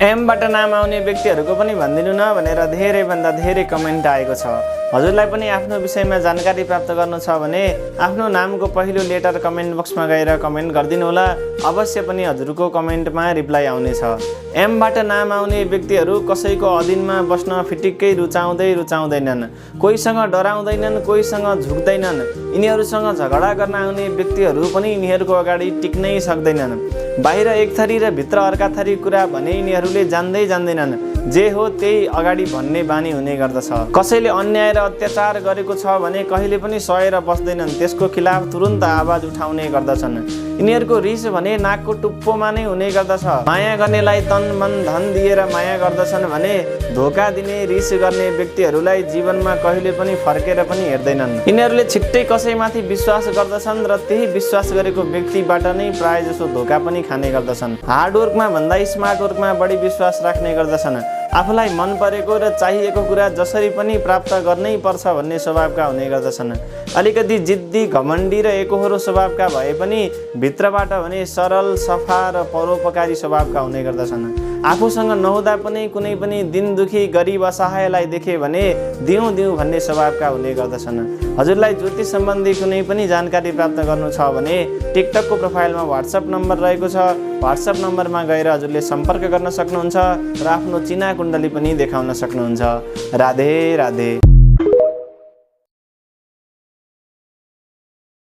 एमबाट नाम आउने व्यक्तिहरूको पनि भनिदिनु न भनेर धेरैभन्दा धेरै कमेन्ट आएको छ। हजुरलाई पनि आफ्नो विषयमा जानकारी प्राप्त गर्नु छ भने आफ्नो नामको पहिलो लेटर कमेन्ट बक्समा गएर कमेन्ट गरिदिनु होला। अवश्य पनि हजुरको कमेन्टमा रिप्लाई आउनेछ। एमबाट नाम आउने व्यक्तिहरू कसैको अधीनमा बस्न फिटिक्कै रुचाउँदैनन्। कोहीसँग डराउँदैनन्, कोहीसँग झुक्दैनन्। यिनीहरूसँग झगडा गर्न आउने व्यक्तिहरू पनि यिनीहरूको अगाडि टिक्नै सक्दैनन्। बाहिर एक थरी र भित्र अर्का थरी कुरा भने यिनीहरूले जान्दैनन्। जे हो त्यही अगाडि भन्ने बानी हुने गर्दछ। कसैले अन्याय र अत्याचार गरेको छ भने कहिले पनि सहेर बस्दैनन्, त्यसको खिलाफ तुरुन्त आवाज उठाउने गर्दछन्। यिनीहरूको रिस भने नाकको टुप्पोमा नै हुने गर्दछ। माया गर्नेलाई तन मन धन दिएर माया गर्दछन् भने धोका दिने रिस गर्ने व्यक्तिहरूलाई जीवनमा कहिले पनि फर्केर पनि हेर्दैनन्। यिनीहरूले छिट्टै कसैमाथि विश्वास गर्दछन् र त्यही विश्वास गरेको व्यक्तिबाट नै प्रायजसो धोका पनि खाने गर्दछन्। हार्डवर्कमा भन्दा स्मार्ट वर्कमा बढी विश्वास राख्ने गर्दछन्। आफूलाई मन परेको र चाहिएको कुरा जसरी पनि प्राप्त गर्नै पर्छ भन्ने स्वभावका हुने गर्दछन्। अलिकति जिद्दी, घमण्डी र एकोहोरो स्वभावका भए पनि भित्रबाट भने सरल, सफा र परोपकारी स्वभावका हुने गर्दछन्। आफूसँग नहुँदा पनि कुनै पनि दिन दुखी, गरिब, असहायलाई देखे भने दिउँ भन्ने स्वभावका हुने गर्दछन्। हजुरलाई ज्योतिष सम्बन्धी कुनै पनि जानकारी प्राप्त गर्नु छ भने टिकटकको प्रोफाइलमा व्हाट्सएप नम्बर रहेको छ। व्हाट्सएप नम्बरमा गएर हजुरले सम्पर्क गर्न सक्नुहुन्छ र आफ्नो चिना कुण्डली पनि देखाउन सक्नुहुन्छ। राधे राधे।